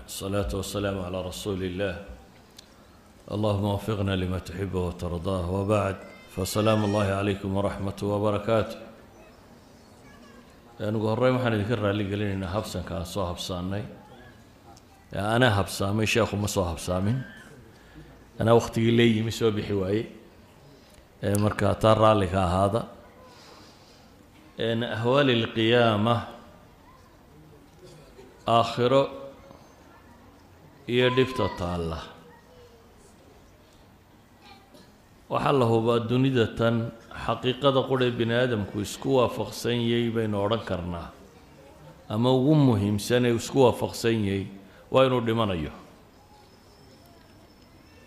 الصلاة والسلام على رسول الله. اللهم وفقنا لما تحبه وترضاه، وبعد، فسلام الله عليكم ورحمته وبركاته. Ugu horreyn waxaan idinka raalli gelinaynaa habsanka aan soo habsaanay. Anaa habsaamay, sheekhu ma soo habsaamin. Anaa waktigii lee yimi soo bixi waayey, marka taa raalli ka ahaada. Ahwaali alqiyaama, aakhiro iyo dhibta taalla, waxaa la hubaa dunida tan xaqiiqada quree bini aadamku isku waafaqsan yahay baynu odhan karnaa, ama ugu muhiimsan ee isku waafaqsan yahay, waa inuu dhimanayo.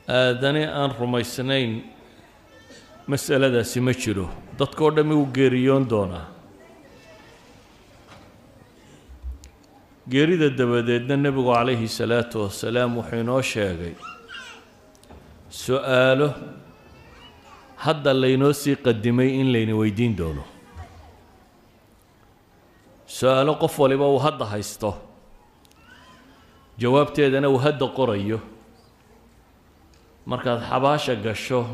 Aadane aan rumaysnayn masaladaasi ma jiro. Dadkao dhammi wuu geeriyoon doonaa. Geerida dabadeedna nebigu calayhi salaatu wasalaam wuxuu inoo sheegay su-aalo hadda laynoo sii qadimay in layna weydiin doono, su-aalo qof waliba uu hadda haysto, jawaabteedana uu hadda qorayo. Markaad xabaasha gasho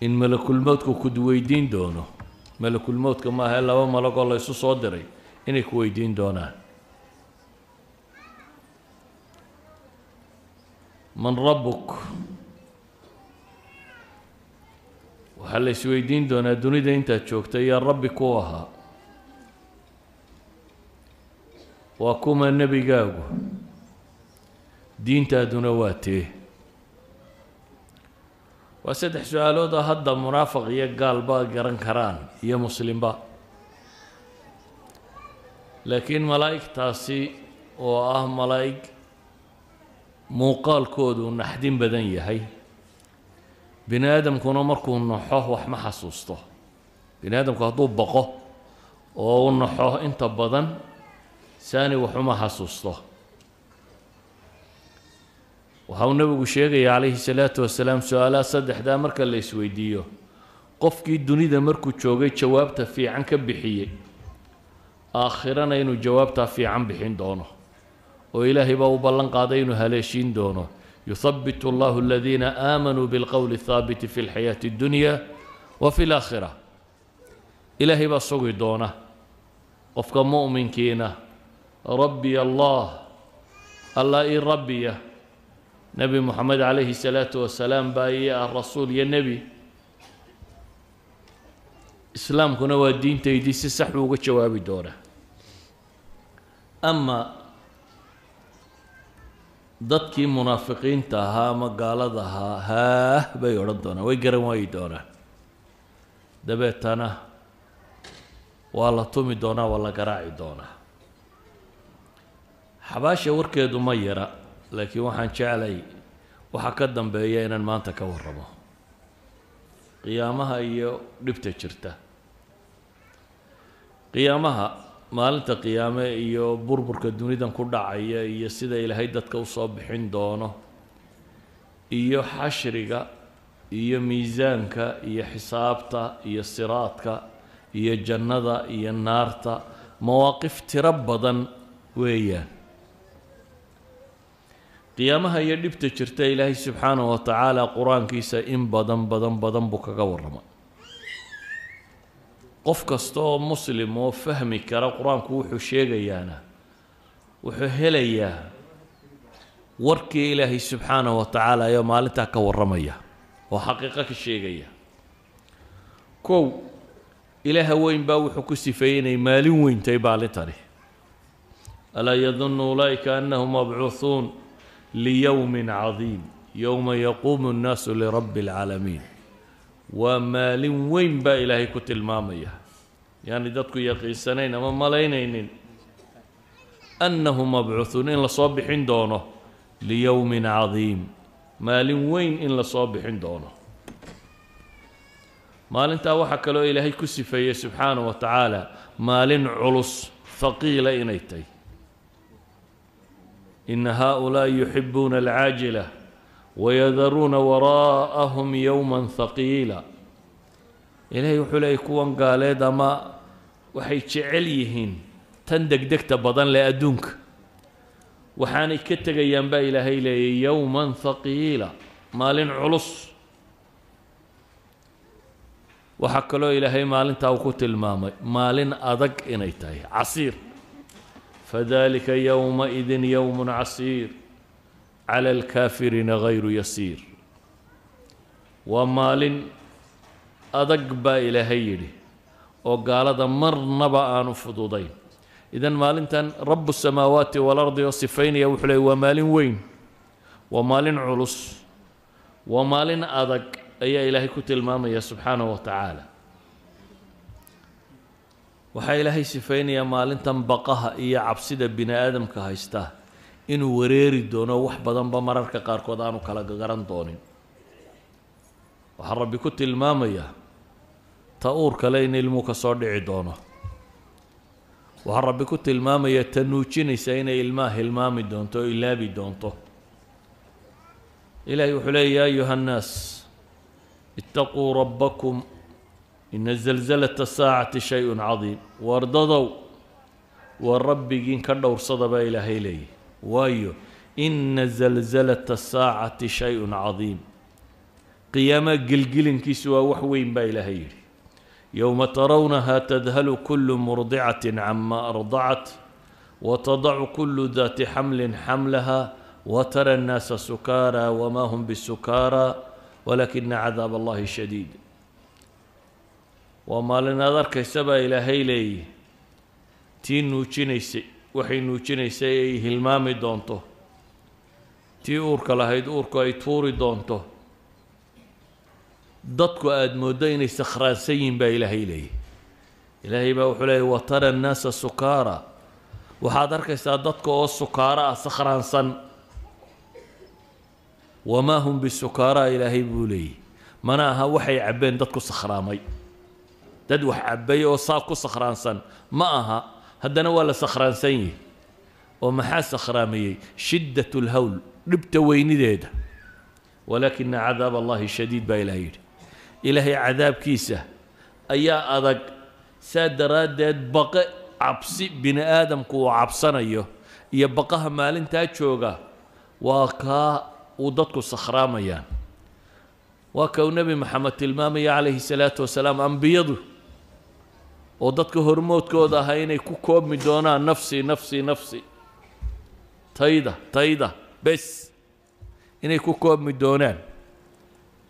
in malakulmowdku ku weydiin doono. Malakulmowdka maaha, laba malagoo la ysu soo diray inay ku weydiin doonaan: man rabbuk? Waxaa la isweydiin doonaa dunida intaad joogtay yaa rabbi ku ahaa, waa kuma nebigaagu, diintaaduna waa tee? Waa saddex su-aalood oo hadda munaafiq iyo gaalba garan karaan iyo muslimba, laakiin malaa'igtaasi oo ah malaa'ig muuqaalkoodu naxdin badan yahay, bini aadamkuna markuu naxo wax ma xasuusto. Bini aadamku hadduu baqo oo u naxo, inta badan saani wax uma xasuusto. Waxa uu nebigu sheegaya calayhi salaatu wasalaam, su-aalaha saddexdaa marka la isweydiiyo, qofkii dunida markuu joogay jawaabta fiican ka bixiyey, aakhirana inuu jawaabtaa fiican bixin doono, oo ilaahay baa u ballan qaaday inuu haleeshiin doono: yuthabitu allahu aladiina aamanuu bilqowli athaabiti fi lxayaati addunya wa fi alaakhira. Ilaahay baa sugi doona qofka mu'minkiina. Rabbiy allah, allah ii rabbiya, nebi Moxamed calayhi salaatu wasalaam baa ii ah rasuul iyo nebi, islaamkuna waa diintaydii. Si sax buu uga jawaabi doonaa. Ama dadkii munaafiqiinta ahaa ama gaalada ahaa, haah bay odhan doonaan, way garan waayi doonaan. Dabeetana waa la tumi doonaa, waa la garaaci doonaa. Xabaasha warkeedu ma yara, laakiin waxaan jeclay waxaa ka dambeeya inaan maanta ka warramo, qiyaamaha iyo dhibta jirta. Qiyaamaha, maalinta qiyaame iyo burburka dunidan ku dhacaya, iyo sida Ilaahay dadka usoo bixin doono, iyo xashriga iyo miisaanka iyo xisaabta iyo siraadka iyo jannada iyo naarta, mawaaqif tiro badan weeyaan. Qiyaamaha iyo dhibta jirta Ilaahay subxaanahu wa tacaala qur-aankiisa in badan badan badan buu kaga warrama. Qof kasta oo muslim oo fahmi kara qur-aanku wuxuu sheegayaana wuxuu helayaa warkii Ilaahay subxaanahu wa tacaala ayoo maalintaa ka warramaya oo xaqiiqo ka sheegaya. Kow, Ilaaha weyn baa wuxuu ku sifeeyey inay maalin weyntahay maalintani: alaa yadunnu ulaa'ika annahum mabcuuhuun liyowmin cadiim yowma yaquumu nnaasu lirabbi alcaalamiin. Waa maalin weyn baa Ilaahay ku tilmaamaya, yaani dadku yaqiinsanayn ama malaynaynin annahum mabcuuhuun, in lasoo bixin doono, liyowmin cadiim, maalin weyn in lasoo bixin doono. Maalintaa waxaa kaloo Ilaahay ku sifeeyey subxaanahu wa tacaala maalin culus, haqiila inay tahy: ina haaulaa'i yuxibuuna alcaajila wayadaruuna waraa'ahum yowma haqiila. Ilaahay wuxuu leeyay, kuwan gaaleed ama waxay jecel yihiin tan degdegta badan leh adduunka. Waxaanay ka tegayaan baa Ilaahay leeyay yowman thaqiila, maalin culus. Waxaa kaloo Ilaahay maalintaa uu ku tilmaamay maalin adag inay tahay, casiir. Fadalika yowmaidin yowmun casiir cala alkaafiriina gayru yasiir. Waa maalin adag baa Ilaahay yidhi oo gaalada marnaba aanu fududayn. Idan maalintan rabu samaawaati waalardi oo sifaynaya wuxuu leeyay waa maalin weyn, waa maalin culus, waa maalin adag ayaa Ilaahay ku tilmaamaya subxaanahu wa tacaala. Waxaa Ilaahay sifaynayaa maalintan baqaha iyo cabsida bini aadamka haysta inuu wareeri doono, wax badanba mararka qaarkood aanu kala garan doonin. Waxaa Rabbi ku tilmaamayaa ta uur kale in ilmuu ka soo dhici doono. Waxaa Rabbi ku tilmaamayaa ta nuujinaysa inay ilmaha hilmaami doonto oo ilaabi doonto. Ilaahay wuxuu leeyay yaa ayuha annaas ittaquu rabbakum ina zalzalata saacati shay-un cadiim. Wardadow, waa rabbigiin ka dhowrsada baa Ilaahay leeyahy, waayo ina zalzalata saacati shay-un cadiim. Qiyaamaha gelgelinkiisu waa wax weyn baa Ilaahay yidhi. Yowma tarawnaha tadhalu kulu murdicatin cama ardacat watadacu kulu daati xamlin xamlaha watara annaasa sukaara wamaa hum bisukaara walaakina cadaab allahi shadiid. Waa maalin aad arkaysa baa Ilaahay leeyihi tii nuujinaysay waxay nuujinaysay ay hilmaami doonto, tii uurka lahayd uurku ay tuuri doonto, dadku aada mooddo inay sakhraansan yihiin baa Ilaahay leeyahy. Ilaahay baa wuxuu leeyay watara annaasa sukaara, waxaad arkaysaa dadka oo sukaaro ah, sakhraansan. Wamaa hum bisukaara, Ilaahay buu leeyay, mana aha waxay cabbeen dadku sakhraamay. Dad wax cabbay oo saa ku sakhraansan ma aha, haddana waa la sakhraansan yihi. Oo maxaa sakhraamayey? Shiddat lhawl, dhibta weynideeda. Walaakina cadaab allahi shadiid baa Ilahay yidhi. Ilaahay cadaabkiisa ayaa adag, saa daraaddeed baqe cabsi bini aadamku uu cabsanayo iyo baqaha maalintaa jooga waa kaa uu dadku sakhraamayaan. Waa ka uu Nebi Maxamed tilmaamaya calayhi salaatu wasalaam ambiyadu oo dadka hormoodkooda ahaa inay ku koobmi doonaan nafsi nafsi nafsi, tayda tayda bes inay ku koobmi doonaan,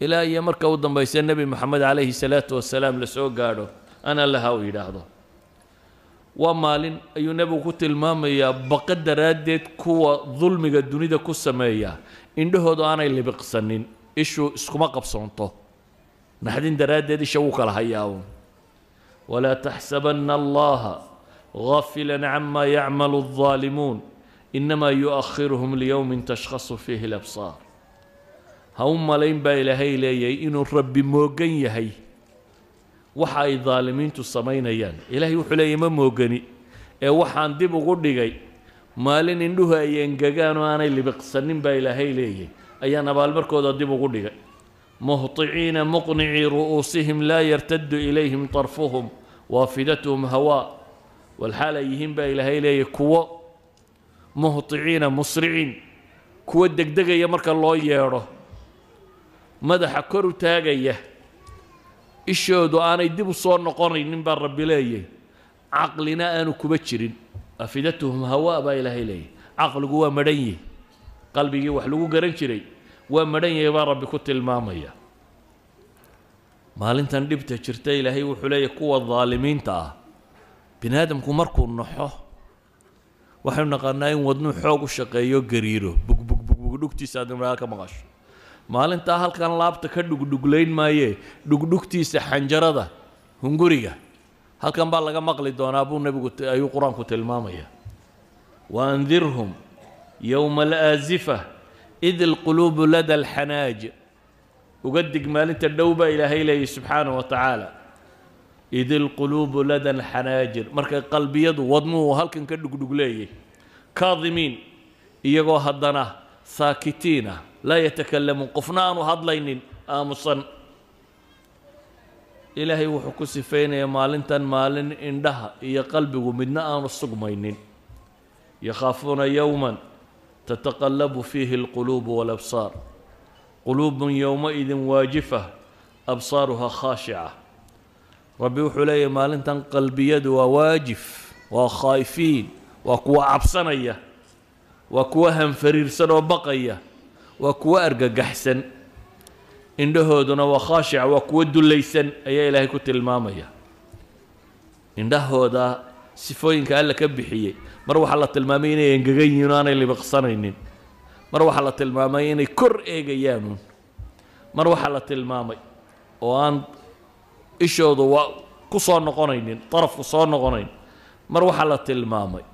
ilaa iyo marka u dambaysa Nebi Moxamed calayhi salaatu wasalaam la soo gaadho, ana laha uu yidhaahdo. Waa maalin ayuu nebigu ku tilmaamayaa baqa daraaddeed kuwa dulmiga dunida ku sameeya indhahoodu aanay libiqsanin, ishu iskuma qabsoonto naxdin daraaddeed, isha wuu kala hayaa uun. Walaa taxsabana allaha gaafila cama yacmalu aldaalimuun inamaa yu'akhiruhum liyowmin tashkhasu fiihi alabsaar. Ha u malayn baa Ilaahay leeyahay inuu Rabbi moogan yahay waxa ay daalimiintu samaynayaan. Ilaahay wuxuu leeyahy ma moogani, ee waxaan dib ugu dhigay maalin indhuhu ay engegaan oo aanay libiqsanin baa Ilaahay leeyahay, ayaan abaalmarkooda dib ugu dhigay. Muhطiciina muqnicii ru'uusihim laa yartadu ilayhim طarfuhum waafidatuhum hawaa. Walxaal ay yihiin baa Ilaahay leeyahy kuwo muhطiciina musriciin, kuwo degdegaya marka loo yeedho, madaxa kor u taagaya, ishoodu aanay dib u soo noqonaynin baa Rabbi leeyahy, caqlina aanu kuba jirin. Afidatuhum hawaa baa Ilaahay leeyahy, caqligu waa madhan yihi, qalbigii wax lagu garan jiray waa madhan yahay baa Rabbi ku tilmaamaya. Maalintan dhibta jirta Ilaahay wuxuu leeyahy kuwa daalimiinta ah, bini aadamku markuu naxo waxaynu naqaanaa in wadnuu xoog u shaqeeyo, gariiro, bugbug bugbug, dhugtiisa aad meelaha ka maqasho. Maalintaa halkan laabta ka dhugdhuglayn maayee dhugdhugtiisa xanjarada hunguriga halkan baa laga maqli doonaa buu nebigu ayuu qur-aanku tilmaamaya. Waandirhum yowma alaazifa id alquluubu lada alxanaaj. Uga dig maalinta dhow baa Ilaahay leeyahy subxaanahu wa tacaala, id alquluubu lada alxanaajir, markay qalbiyadu wadnuhu halkan ka dhugdhug leeyay, kaadimiin iyagoo haddana saakitiin ah, laa yatakalamuun, qofna aanu hadlaynin, aamusan. Ilaahay wuxuu ku sifaynayaa maalintan maalin indhaha iyo qalbigu midna aanu sugmaynin. Yakhaafuuna yowman Tataqallabu fiihi alquluubu walabsaar, quluubun yowmaidin waajifa absaaruha khaashica. Rabbi wuxuu leeyahy maalintan qalbiyadu waa waajif, waa khaa'ifiin, waa kuwa cabsanaya, waa kuwa hanfariirsan oo baqaya, waa kuwa argagaxsan, indhahooduna waa khaashica, waa kuwa dullaysan ayaa Ilaahay ku tilmaamaya. Indhahooda sifooyinka Alla ka bixiyey, mar waxaa la tilmaamay inay engegan yihiin o aanay libiqsanaynin, mar waxaa la tilmaamay inay kor eegayaanuun, mar waxaa la tilmaamay oo aan ishoodu waa ku soo noqonaynin, darafku soo noqonayn, mar waxaa la tilmaamay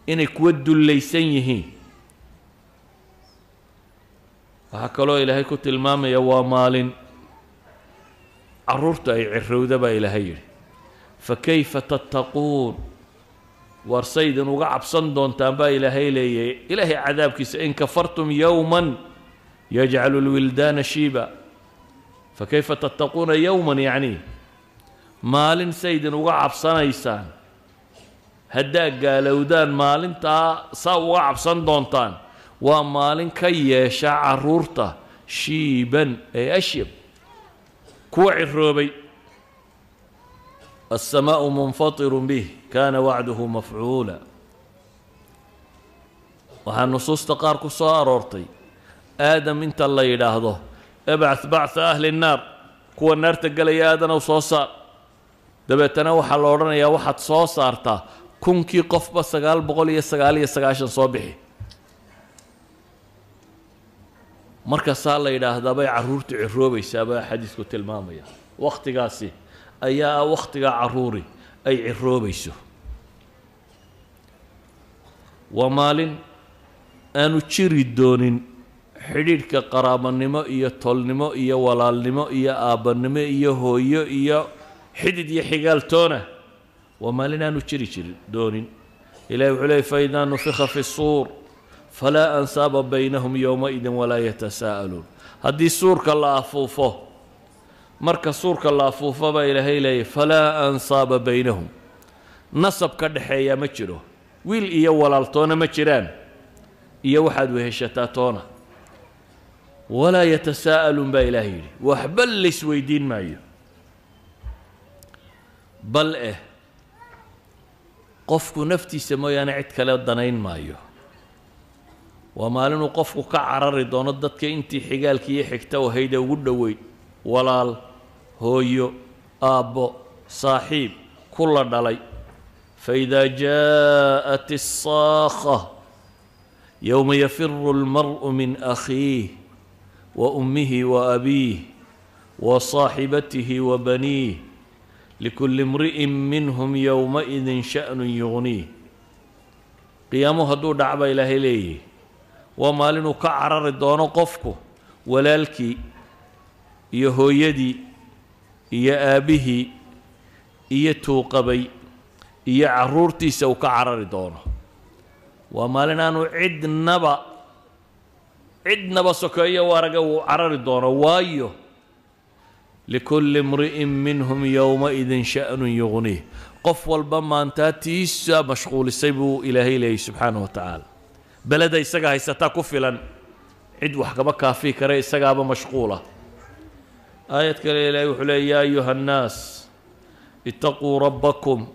inay kuwa dullaysan yihiin. Waxaa kaloo Ilaahay ku tilmaamaya waa maalin carruurta ay cirowda baa Ilaahay yidhi, fa kayfa tattaquun, waar saydin uga cabsan doontaan baa Ilaahay leeyahay Ilaahay cadaabkiisa, in kafartum yowman yajcalu lwildaana shiiba. Fa kayfa tattaquuna yowman, yacni maalin saydin uga cabsanaysaan haddaa gaalowdaan, maalintaa saa uga cabsan doontaan, waa maalin ka yeesha carruurta shiiban ee ashyab, kuwa ciroobay. Alsamaau munfatirun bih kaana wacduhu mafcuula. Waxaa nusuusta qaar ku soo aroortay Aadam inta la yidhaahdo ibcath bactha ahli nnaar, kuwa naarta gelaya Aadanow soo saar. Dabeetana waxaa la odhanayaa waxaad soo saartaa 1000kii qofba 999 soo bixi. Markaasaa la yidhaahdaa bay carruurtu ciroobaysaa baa xadiisku tilmaamaya. Wakhtigaasi ayaa ah wakhtiga carruuri ay ciroobayso. Waa maalin aanu jiri doonin xidhiidhka qaraabanimo iyo tolnimo iyo walaalnimo iyo aabbannimo iyo hooyo iyo xidid iyo xigaaltoona, waa maalin aanu jiri jirin doonin. Ilahi wuxuu leeyay faidaa nufika fi suur falaa ansaaba baynahum yowmaidin walaa yatasaa'aluun. Haddii suurka la afuufo, marka suurka la afuufo baa Ilaahay leeyay falaa ansaaba baynahum, nasab ka dhexeeya ma jiro, wiil iyo walaaltoona ma jiraan iyo waxaad weheshataa toona, walaa yatasaa'aluun baa Ilaahay yidhi, waxba laysweydiin maayo. Bal eh qofku naftiisa mooyaane cid kale danayn maayo. Waa maalinuu qofku ka carari doono dadka intii xigaalkii iyo xigta ahayd ee ugu dhoweyd, walaal, hooyo, aabbo, saaxiib, kula dhalay. Faidaa jaءat الsaakha yowma yafiru اlmar'u min akhiih wa ummihi wa abiih wa saaxibatihi wa baniih likulli imri'in minhum yowmaidin sha'nun yugniih. Qiyaamuhu hadduu dhac baa Ilaahay leeyihi waa maalinuu ka carari doono qofku walaalkii iyo hooyadii iyo aabbihii iyo tuuqabay iyo carruurtiisa uu ka carari doono. Waa maalin aanu cidnaba cidnaba sokeeyo u araga uu carari doono, waayo likulli imri'in minhum yowmaidin sha'nun yugniih, qof walba maantaa tiisa mashquulisay buu Ilaahay leeyay subxaanahu wa tacaala. Beleda isaga haysataa ku filan, cid wax kama kaafii kara, isagaaba mashquula. Aayad kale Ilaahay wuxuu leeyay yaa ayuha annaas itaquu rabbakum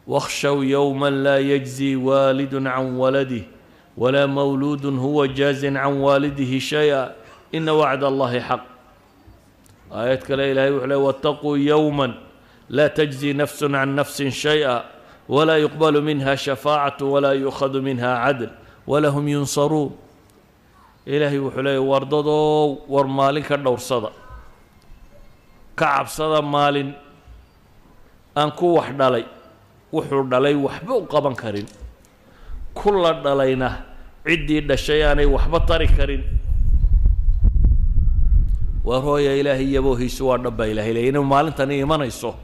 wakhshow yowma laa yajzi waalidun can waladih walaa mawluudun huwa jaazin can waalidihi shay-a ina wacd Allahi xaq. Aayad kale Ilahay wuxuu leey waataquu yowma laa tajzi nafsun can nafsin shay-a walaa yuqbalu minha shafaacatu walaa yu'khadu minha cadl walahum yunsaruun. Ilaahay wuxuu leeyay war dadow, war maalin ka dhowrsada, ka cabsada maalin aan ku wax dhalay wuxuu dhalay waxba u qaban karin, kula dhalayna ciddii dhashay aanay waxba tari karin. Waar hooya, Ilaahay yaboohiisu waa dhab baa Ilahay leeyay, inuu maalintani imanayso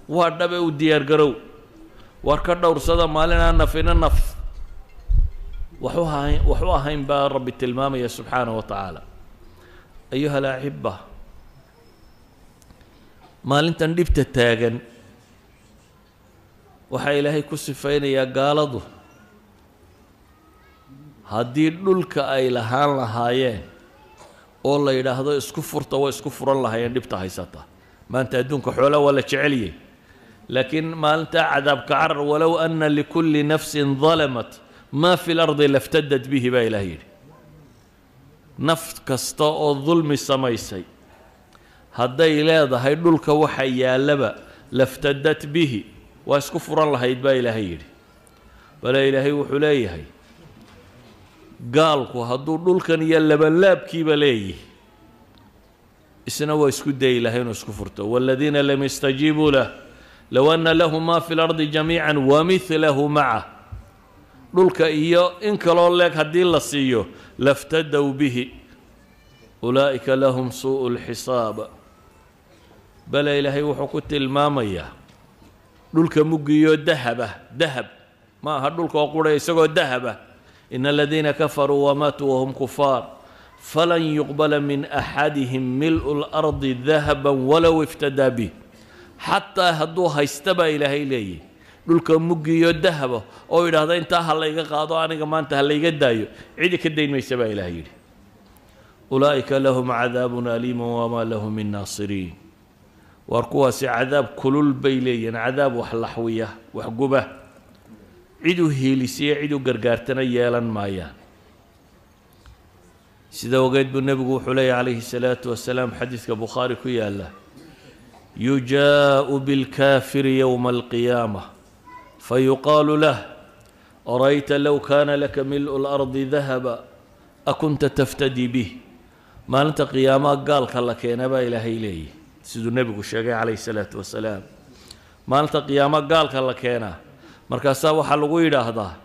waa dhabe, u diyaar garow. Waar ka dhowrsada maalin aan nafina naf wax u ahayn, wax u ahayn baa Rabbi tilmaamaya subxaanahu wa tacaala. Ayuha alaxiba, maalintan dhibta taagan waxaa Ilaahay ku sifaynayaa gaaladu Haddii dhulka ay lahaan lahaayeen oo la yidhaahdo isku furta, way isku furan lahaayeen dhibta haysata. Maanta adduunka xoolaa waa la jeceliyey, laakiin maalintaa cadaabka carar, walow ana likulli nafsin dalamat maa fi lardi laftadad bihi, baa ilaah yidhi. Naf kasta oo dulmi samaysay hadday leedahay dhulka waxa yaallaba, laftadat bihi, waa isku furan lahayd, baa ilaahay yidhi. Bale ilaahay wuxuu leeyahay, gaalku hadduu dhulkan iyo labanlaabkiiba leeyihi, isna waa isku dayi lahay inuu isku furto. Waaladiina lam yastajiibuu lah low anna lahum ma fi lardi jamiica wamidlahu macah, dhulka iyo in kaloo leeg haddii la siiyo, laftadaw bihi, ulaa'ika lahum suu'u lxisaab. Bale ilaahay wuxuu ku tilmaamayaa dhulka muggiyo dahaba, dahab ma aha dhulka oo qura, isagoo dahaba, ina aladiina kafaruu wamaatuu wahum kufaar falan yuqbala min axadihim mil'u lardi dahaba walow iftadaa bih. Xataa hadduu haysta, baa ilaahay leeyahy, dhulka muggiyo dahaba oo yidhaahda intaa ha layga qaado, aniga maanta ha layga daayo, cidi ka dayn maysa, baa ilahay yidhi. Ulaa'ika lahum cadaabun aliimun wamaa lahum min naasiriin. Waar kuwaasi cadaab kulul bay leeyihiin, cadaab wax laxwiya, wax guba, cid u hiilisiya, cid u gargaartana yeelan maayaan. Sida ogeed buu nebigu wuxuu leeyahy calayhi salaatu wasalaam, xadiidka Bukhaari ku yaalla: yujaa'u bilkaafiri yowma alqiyaama fayuqaalu lah, arayta low kaana laka mil'u lardi dahaba akunta taftadii bih? Maalinta qiyaamaha gaalka la keena, baa ilaahay leeyahy, siduu nebigu sheegay calayhi salaatu wasalaam. Maalinta qiyaama gaalka la keenaa, markaasaa waxaa lagu yidhaahdaa: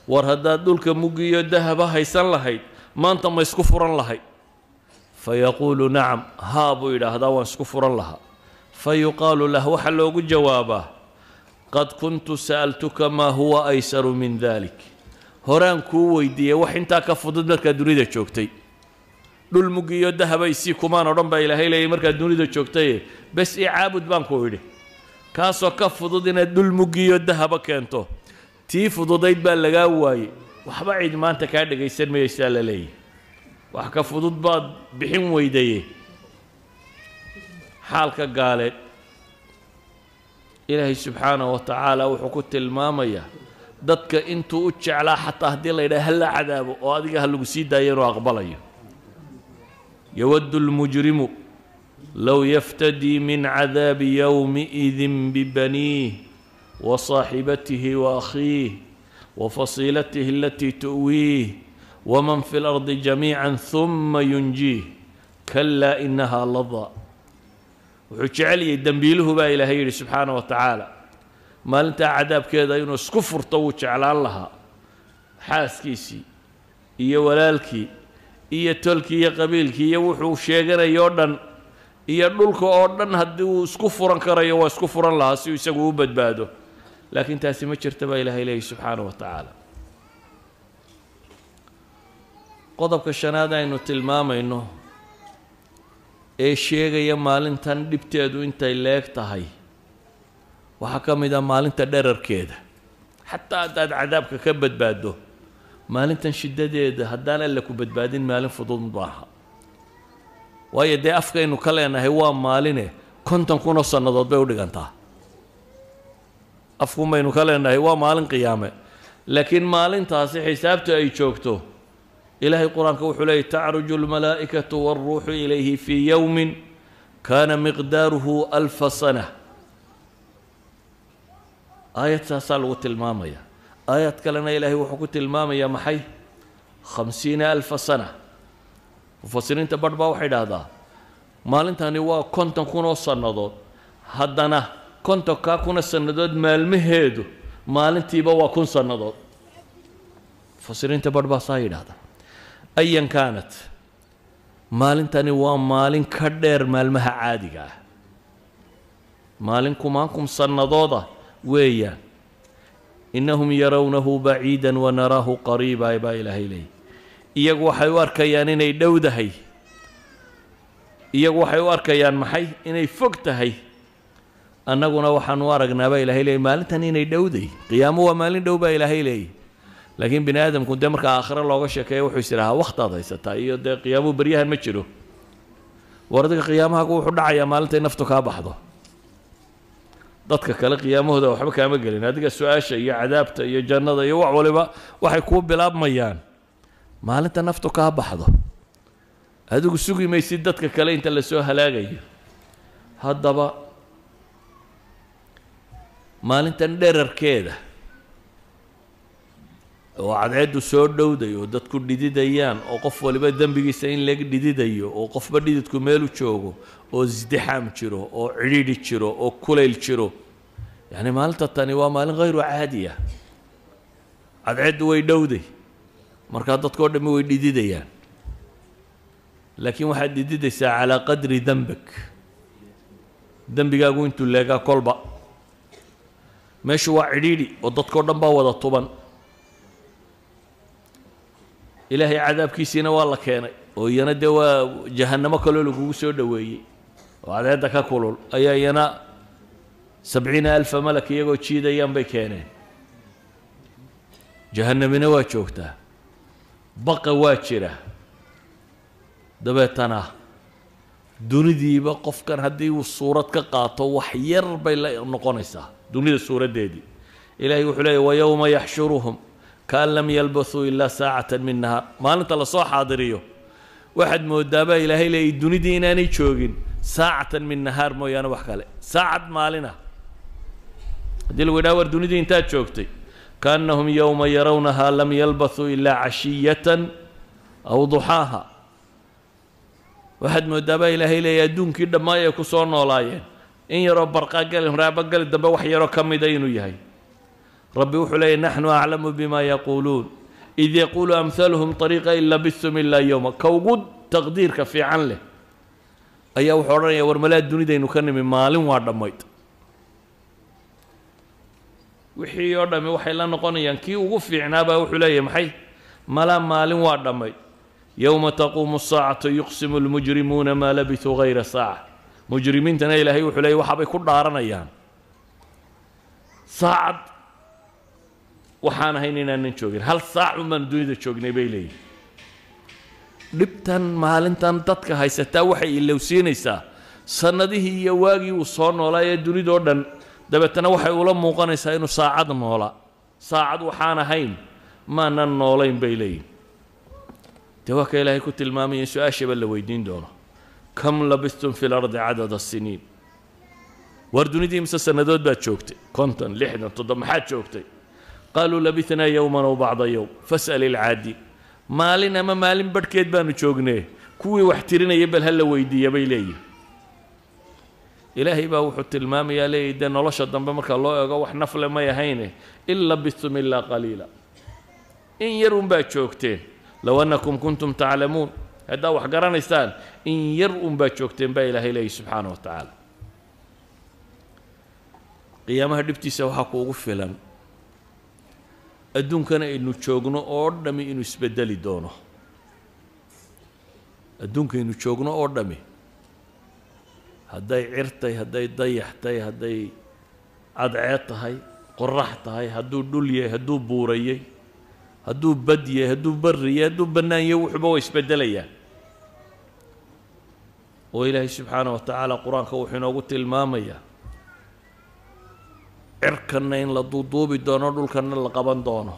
war haddaad dhulka muggiyo dahaba haysan lahayd, maanta ma isku furan lahayd? Fayaquulu nacam, haa buu yidhaahdaa, waan isku furan lahaa. Fa yuqaalu lah, waxaa loogu jawaabaa: qad kuntu sa'altuka maa huwa aysaru min dalik, horaan kuu weydiiyey wax intaa ka fudud markaad dunida joogtay. Dhul muggiyo dahaba isii kumaan odhan, baa ilaahay leeyay, markaad dunida joogtaye, bes i caabud baan ku idhi, kaasoo ka fudud inaad dhul muggiyo dahaba keento. Tii fududayd baa lagaa waayey, waxba cid maanta kaa dhegaysan mayaysaa, la leeyahy, wax ka fudud baad bixin weydaye. Xaalka gaaleed ilaahay subxaanahu wa tacaala wuxuu ku tilmaamayaa dadka intuu u jeclaa, xataa haddii la yidhaha hala cadaabo oo adiga ha lagu sii daayo, inuu aqbalayo. Yawaddu lmujrimu low yaftadii min cadaabi yowmiidin bibaniih wa saaxibatihi wa akhiih wa fasiilatihi alatii tu'wiih waman fi lardi jamiica huma yunjiih, kalaa inahaa ladaa. Wuxuu jecel yahay dembiiluhu, baa ilaahay yidhi subxaana wa tacaala, maalintaa cadaabkeeda inuu isku furto wuu jeclaan lahaa, xaaskiisii iyo walaalkii iyo tolkii iyo qabiilkii iyo wuxuu sheeganayo o dhan iyo dhulka oo dhan. Haddii uu isku furan karayo, waa isku furan lahaa si uu isagu u badbaado, laakiin taasi ma jirta, baa ilaahay leeyahy subxaana wa tacaala. Qodobka shanaad aynu tilmaamayno ee sheegaya maalintan dhibteedu intay leeg tahay waxaa ka mid ah maalinta dherarkeeda. Xataa haddaad cadaabka ka badbaaddo, maalintan shiddadeeda haddaan Alla ku badbaadin, maalin fudud maaha. Waayo dee afkaynu ka leenahay waa maaline, 50,000 oo sannadood bay u dhigantaa. Afkun baynu ka leenahay waa maalin qiyaame, laakiin maalintaasi xisaabta ay joogto, ilaahay qur-aanka wuxuu leeyay: tacruju almalaa'ikatu waalruuxu ilayhi fii yowmin kaana miqdaaruhu alfa sana. Aayad saasaa lagu tilmaamaya. Aayad kalena ilaahay wuxuu ku tilmaamayaa maxay? 50,000 sana. Mufasiriinta barh baa waxay idhaahdaa maalintani waa 50,000 oo sannadood, haddana 50,000 sannadood maalmaheedu maalintiiba waa 1000 sannadood. Mufasiriinta barh baa saa yidhaahda. Ayan kaanat, maalintani waa maalin ka dheer maalmaha caadiga ah, maalin kumaankum sannadooda weeyaan. Innahum yarawnahu baciida wanaraahu qariiba, baa ilaahay leeyay. Iyagu waxay u arkayaan inay dhowdahay, iyagu waxay u arkayaan maxay? Inay fog tahay. Annaguna waxaan u aragnaa, baa ilaahay leeyay, maalintan inay dhowday. Qiyaamo waa maalin dhow, baa ilaahay leeyay. Laakiin bini aadamku dee marka aakhiro looga sheekeeya wuxuu is idhahaa wakhtaad haysataa iyo dee qiyaamuhu beryahan ma jiro. War adiga qiyaamahagu wuxuu dhacayaa maalintay naftu kaa baxdo. Dadka kale qiyaamahooda waxba kaama gelin, adiga su-aasha iyo cadaabta iyo jannada iyo wax waliba waxay kuu bilaabmayaan maalinta naftu kaa baxdo. Adigu sugi maysid dadka kale inta lasoo halaagayo. Haddaba maalintan dherarkeeda oo cadceeddu soo dhowday oo dadku dhididayaan oo qof waliba dembigiisa in laga dhididayo oo qofba dhididku meelu joogo oo isdixaam jiro oo cidhiidhi jiro oo kulayl jiro, yacni maalinta tani waa maalin hayru caadi ah. Cadceeddu way dhowday, markaa dadkao dhammi way dhididayaan, laakiin waxaad dhididaysaa calaa qadri dembak, dembigaagu intuu leegaa kolba. Meeshu waa cidhiidhi oo dadkao dhan baa wada tuban. Ilaahay cadaabkiisiina waa la keenay oo iyana dee waa jahannamo kaloo lagugu soo dhoweeyey oo cadceedda ka kulul ayaa iyana 70,000 malak iyagoo jiidayaan bay keeneen. Jahannamina waa joogtaa, baqa waa jira. Dabeetana dunidiiba qofkan haddii uu suurad ka qaato wax yar bay la noqonaysaa dunida suuraddeedii. Ilaahay wuxuu leeyay wa yowma yaxshuruhum kaan lam yalbathuu ilaa saacatan min nahaar. Maalinta lasoo xaadiriyo waxaad moodaabaa ilaahay leeyay dunidii inaanay joogin saacatan min nahaar mooyaane wax kale, saacad maalina. Haddii lagu yidhaha war dunidii intaad joogtay, kaannahum yowma yarawnahaa lam yalbathuu ilaa cashiyatan aw duxaaha. Waxaad moodaabaa ilaahay leeyay adduunkii dhammaay ay ku soo noolaayeen in yaroo barqaagali raabageli dambe wax yaroo ka mida inuu yahay. Rabbi wuxuu leeyay naxnu aclamu bima yaquuluun id yaquulu amhaluhum ariiqa in labistum ilaa yowma. Ka ugu taqdiirka fiican leh ayaa wuxuu odhanaya war malaa dunidaynu ka nimi maalin waa dhammayd. Wixii oo dhammi waxay la noqonayaan kii ugu fiicnaabaa wuxuu leeyahay maxay malaa maalin waa dhammayd. Yowma taquumu asaacatu yuqsimu almujrimuuna maa labisuu hayra saaca. Mujrimiintana ilaahay wuxuu leeyay waxaabay ku dhaaranayaan saacad waxaan ahayn inaanan joogin, hal saac unbaan dunida joognay bay leeyihin. Dhibtan maalintan dadka haysataa waxay ilowsiinaysaa sannadihii iyo waagii uu soo noolaa ee dunidoo dhan. Dabeetana waxay ula muuqanaysaa inuu saacad noolaa, saacad waxaan ahayn maanan noolayn bay leeyihin. Dee waa ka ilaahay ku tilmaamaya in su-aashaba la weydiin doono, kam labistum fi lardi cadada siniin. War dunidii mise sannadood baad joogtay? 50, 60, 70 maxaad joogtay? Qaaluu labithnaa yowman aw bacda yowm fas'al ilcaadiin. Maalin ama maalin barhkeed baanu joognee, kuwii wax tirinaya bal ha la weydiiya bay leeyihin. Ilaahay baa wuxuu tilmaamayaa leeyahy dee nolosha dambe marka loo eego wax nafle may ahayne, in labistum ilaa qaliila, in yar unbaad joogteen. Low annakum kuntum taclamuun, haddaa wax garanaysaan in yar unbaad joogteen baa ilaahay leeyahy subxaana wa tacaala. Qiyaamaha dhibtiisa waxaa kuugu filan adduunkana aynu joogno oo dhami inuu isbedeli doono. Adduunkaynu joogno oo dhami hadday cirtay, hadday dayaxtay, hadday cadceed tahay, qorax tahay, hadduu dhul yahay, hadduu buurayey, hadduu bad yahay, hadduu barri yahay, hadduu bannaan yahay, wuxuuba way isbeddelayaan. Oo ilaahay subxaana wa tacaala qur-aanka wuxuu inoogu tilmaamayaa cirkanna in la duuduubi doono, dhulkanna la qaban doono.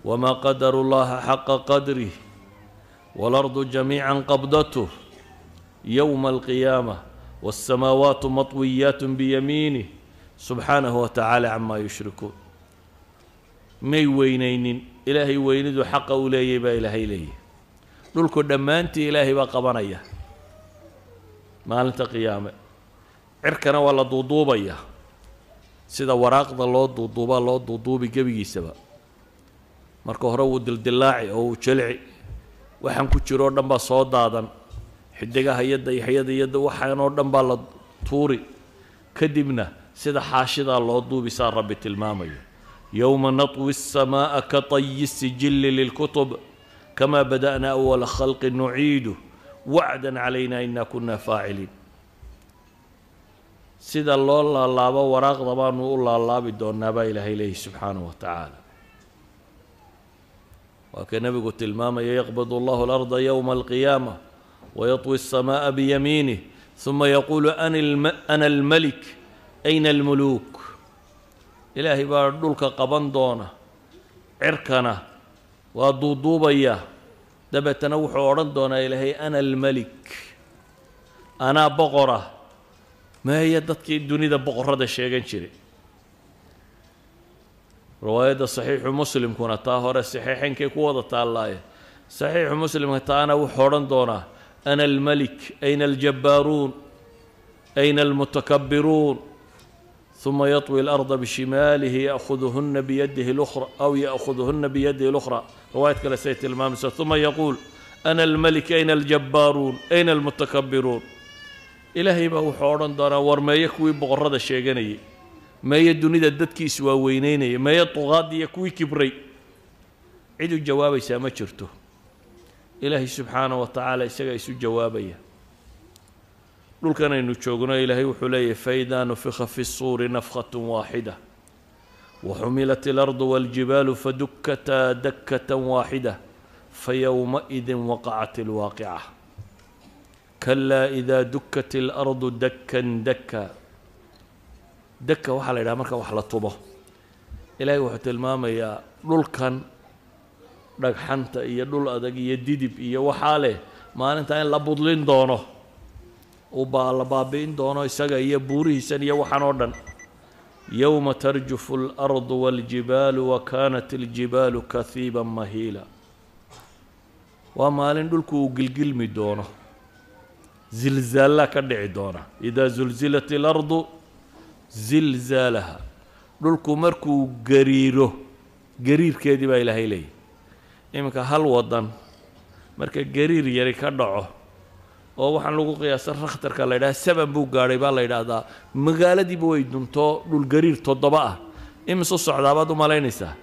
Wamaa qadaru llaha xaqa qadrih waalardu jamiica qabdatuh yowma alqiyaama waالsamaawaatu matwiyaat biyamiinih subxaanahu wa tacaala camaa yushrikuun. May weynaynin ilaahay weynidu xaqa u leeyay baa ilaahay leeyahy. Dhulku dhammaantii ilaahay baa qabanaya maalinta qiyaame, cirkana waa la duuduubaya sida waraaqda loo duuduubaa loo duuduubi gebigiisaba. Marka hore wuu dildillaaci oo wuu jilci, waxaan ku jiro o dhan baa soo daadan, xidigaha iyo dayaxyada iyo waxaan oo dhan baa la tuuri, kadibna sida xaashidaa loo duubi saa rabbi tilmaamayo. Yowma natwi الsamaaءa ka طayi الsijili lilkutub kama bada'na awala khalqi nuciidu wacda calayna ina kuna faaciliin. Sida loo laalaabo waraaqda baanu u laalaabi doonaa baa ilaahay leeyahy subxaanahu wa tacaala. Waa ka nebigu tilmaamaya: yaqbid Allahu alarda yowma alqiyaama wayatwi الsamaaءa biyamiinih uma yaquulu ana almalik ayna almuluuk. Ilaahay baa dhulka qaban doona, cirkana waa duuduubaya, dabeetana wuxuu odhan doonaa Ilaahay: ana almelik, anaa boqora, meeya dadkii dunida boqorrada sheegan jiray? Riwaayadda Saxiixu Muslimkuna, taa hore saxiixaynkay ku wada taallaaye, Saxiixu Muslimka taana wuxuu odhan doonaa: ana almelik, ayna aljabbaaruun, ayna almutakabbiruun? ثuma yaطwi الأرضa bishimaalihi yأkhuduhuna biyadihi اlأkhra aw yأkhuduhuna biyadihi اlأkhra. Riwaayad kale say tilmaamaysa: ثuma yaquul ana almelik, ayna aljabbaaruun, ayna almutakabbiruun? Ilaahay baa wuxuu odhan doonaa: war meeye kuwii boqorrada sheeganayay? Meeye dunida dadkii iswaaweyneynayay? Meeye duqaadiiyo kuwii kibray? Cid u jawaabaysaa ma jirto. Ilaahay subxaanaه wa tacaala isagaa isu jawaabaya. Dhulkan aynu joogno, Ilaahay wuxuu leeyahy: faidaa nufika fi الsuuri nafkhaة waaxida waxumilat اlardu waاljibaalu fadukataa dakة waaxida fayowmaئidi waqacat اlwaaqica. Kalaa idaa dukat اlardu dakan daka. Daka waxaa la yidhaha marka wax la tumo. Ilaahay wuxuu tilmaamayaa dhulkan dhagxanta iyo dhul adag iyo didib iyo waxaa leh maalintaa in la budlin doono, uu baa la baabi'in doono isaga iyo buurihiisan iyo waxaan oo dhan. Yowma tarjufu alardu waاljibaalu wa kaanat aljibaalu kahiiban mahiila. Waa maalin dhulku uu gilgilmi doono, zilzaallaa ka dhici doona. Idaa zulzilat alardu zilzaalaha, dhulku markuu gariiro gariirkeedii baa Ilaahay leeyahy. Iminka hal waddan marka gariir yari ka dhaco, oo waxaan lagu qiyaasa Richterka la yidhaha 7 buu gaadhay baa la yidhaahdaa, magaaladiiba way dunto. Dhul gariir 7 ah imisu socdaa baad u malaynaysaa?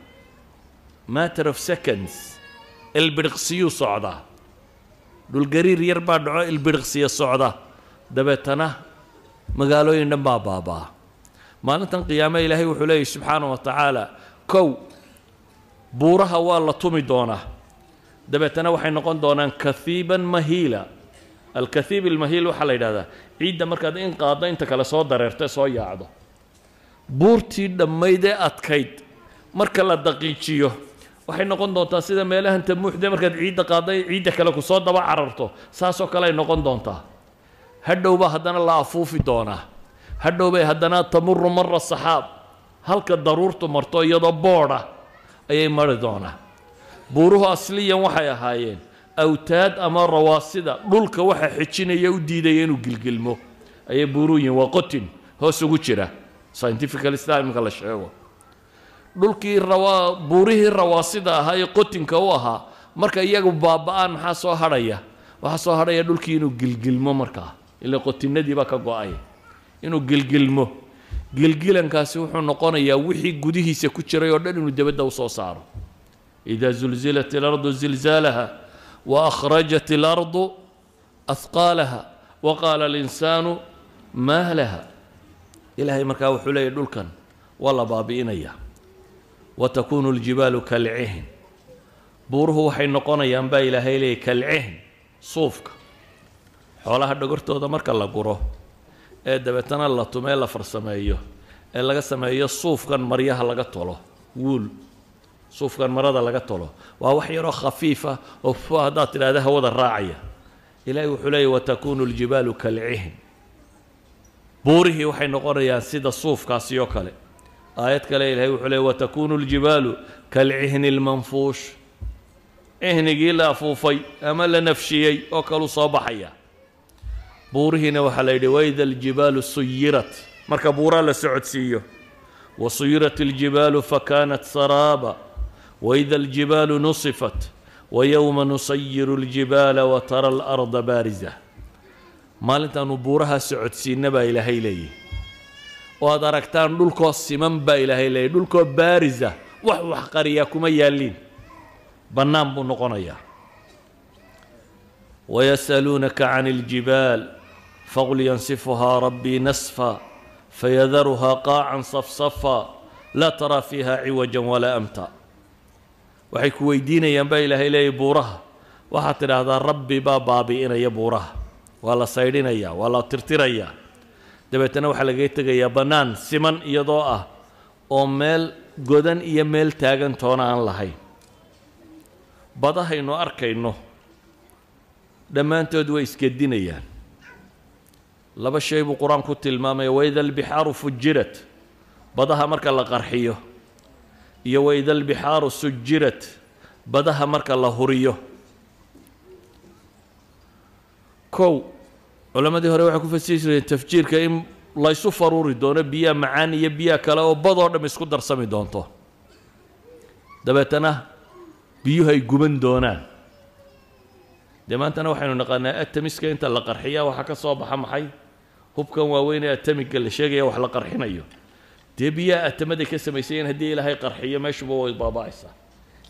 Matter of seconds, ilbidhiqsiyuu socdaa. Dhulgariir yar baa dhaco, ilbidhiqsiya socda, dabeetana magaalooyin dhan baa baabaa. Maalintan qiyaame Ilaahay wuxuu leeyahy subxaana wa tacaala: kow, buuraha waa la tumi doonaa, dabeetana waxay noqon doonaan kahiiban mahiila. Alkahiib almahiil waxaa la yidhahdaa ciidda markaad in qaaddo inta kale soo dareerto, soo yaacdo. Buurtii dhammayd ee adkayd marka la daqiijiyo waxay noqon doontaa sida meelahan tamuuxde markaad ciidda qaadday ciidda kale ku soo daba cararto, saasoo kale ay noqon doontaa. Hadhow baa haddana la afuufi doonaa, hadhow bay haddana tamuru mara saxaab, halka daruurtu marto iyadoo boodha ayay mari doonaa. Buuruhu asliyan waxay ahaayeen awtaad ama rawaasida dhulka waxa xejinaya, u diidaya inuu gilgilmo ayay buuruhu yihiin. Waa qotin hoos ugu jira, scientifically sidaa iminka la sheego. Dhulkii rawaa, buurihii rawaasida ahaa ee qotinka u ahaa, marka iyagu baaba'aan maxaa soo hadhaya? Waxaa soo hadhaya dhulkii inuu gilgilmo markaa, ila qotinadii baa ka go-ay. Inuu gilgilmo, gilgilankaasi wuxuu noqonayaa wixii gudihiisa ku jiray oo dhan inuu debadda usoo saaro. Idaa zulzilat alardu zilzaalaha wa akhrajat alardu ahqaalaha wa qaala alinsaanu maa laha. Ilaahay markaa wuxuu leeyahy dhulkan waa la baabi'inaya. Wa takuunu aljibaalu kalcihn, buuruhu waxay noqonayaan baa Ilaahay leeyahy kalcihn, suufka xoolaha dhogortooda marka la guro ee dabeetana la tumee, la farsameeyo ee laga sameeyo suufkan maryaha laga tolo, wuul, suufkan marada laga tolo. Waa wax yaroo khafiifa oo fu haddaad tidhahda hawada raacaya. Ilaahay wuxuu leeyahy: watakuunu aljibaalu kalcihn, buurihii waxay noqonayaan sida suufkaasi oo kale. Aayad kale Ilahay wuxuu leeyay: watakuunu aljibaalu kalcihni almanfuush, cihnigii la afuufay ama la nafshiyey oo kaluu soo baxaya. Buurihiina waxaa la yidhi: waida aljibaalu suyirat, marka buuraa la socodsiiyo. Wasuyirat aljibaalu fakanat saraaba waida aljibaalu nusifat wayowma nusayiru aljibaala watara alarda baarisa. Maalintaanu buuraha socodsiinna baa Ilaahay leeyahy, oo aad aragtaan dhulkoo siman baa Ilaahay leeyahy, dhulkoo baarisa, wax wax qariyaa kuma yaalliin, bannaan buu noqonayaa. Wayas'aluunaka can aljibaal faqul yansifuhaa rabbii nasfa fayadaruhaa qaacan safsafa laa taraa fiiha ciwajan walaa amta. Waxay ku weydiinayaan baa Ilaahay leeyahy buuraha. Waxaad tidhaahdaa Rabbi baa baabi'inaya buuraha, waa la saydhinayaa, waa la tirtirayaa, dabeetana waxaa lagaga tegayaa bannaan siman iyadoo ah oo meel godan iyo meel taagan toona aan lahayn. Badahaynu arkayno dhammaantood way isgedinayaan. Laba shay buu Qur-aanku tilmaamaya: waida albixaaru fujirat, badaha marka la qarxiyo, iyo waida albixaaru sujirat, badaha marka la huriyo. Kow, culammadii hore waxay ku fasiri jireen tafjiirka in laysu faruuri doono biyaha macaan iyo biyaha kale oo badoo dham isku darsami doonto, dabeetana biyuhu ay guban doonaan. Dee maantana waxaynu naqaanaa atamiska inta la qarxiya waxaa ka soo baxa maxay? Hubkan waaweyn ee atamiga la sheegaya wax la qarxinayo, dee biyaha atamaday ka samaysayeen haddii Ilaahay qarxiyo meeshuba way baaba'aysaa.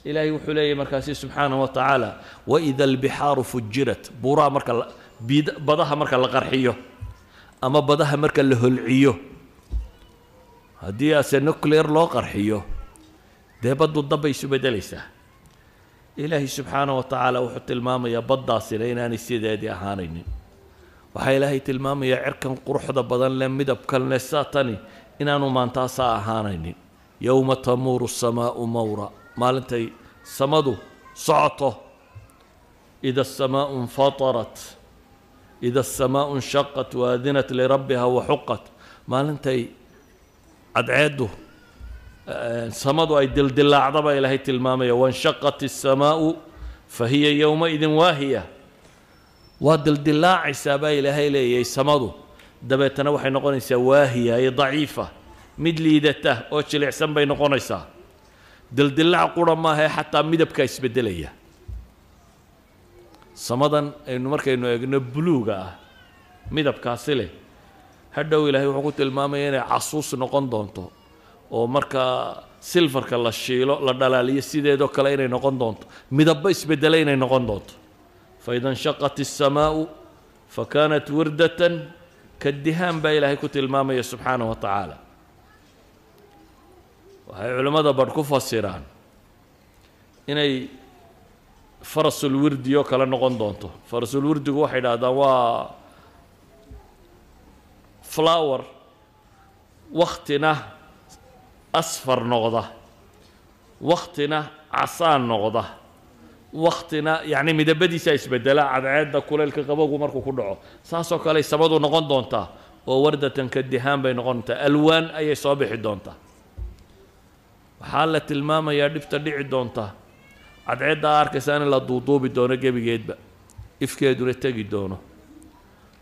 Ilaahay wuxuu leeyahy markaasi subxaanahu wa tacaala: waida albixaaru fujirat. Buuraha marka badaha marka la qarxiyo ama badaha marka la holciyo, haddii ase nuclear loo qarxiyo, dee baddu dabbay isu beddelaysaa. Ilaahay subxaanahu wa tacaala wuxuu tilmaamayaa baddaasina inaanay sideedii ahaanaynin. Waxaa Ilaahay tilmaamayaa cirkan quruxda badan leh, midabkan leh, saatani inaanu maantaasaa ahaanaynin. Yowma tamuuru asamaa'u mawra, maalintay samadu socoto. Ida asamaa'u infatarat, ida asamaa'u inshaqat waadinat lirabbiha waxuqat, maalintay cadceeddu samadu ay dildilaacdaba Ilaahay tilmaamaya. Wanshaqat الsamaa'u fahiya yowmaidin waahiya, waa dildilaacaysaa baa Ilaahay leeyahay samadu, dabeetana waxay noqonaysaa waahiya ay daciifa, mid liidata oo jilicsan bay noqonaysaa. Dildilaac qura maahae, xataa midabkaa isbeddelaya. Samadan aynu markaynu eegno buluuga ah midabkaasi leh, hadhow Ilaahay wuxuu ku tilmaamaya inay casuus noqon doonto, oo markaa silfarka la shiilo la dhalaaliyo sideedoo kale inay noqon doonto, midabba isbeddela inay noqon doonto. Faida inshaqat الsamaa'u fakanat wirdatan kadihaan baa Ilaahay ku tilmaamaya subxaanaه wa tacaala. Waxay culimmada badh ku fasiraan inay farasulwirdi oo kale noqon doonto. Farasulwirdigu waxay idhahdaan waa flower waktina asfar noqda, waktina casaan noqda, waktina yacni midabadiisa isbedela cadceedda kuleylka qabowgu markuu ku dhaco. Saasoo kale samadu noqon doontaa oo wardatan ka dihaan bay noqon doontaa, alwaan ayay soo bixi doontaa. Waxaa la tilmaamayaa dhibta dhici doonta: cadceedda a arkaysaa in la duuduubi doono gebigeedba, ifkeeduna tegi doono,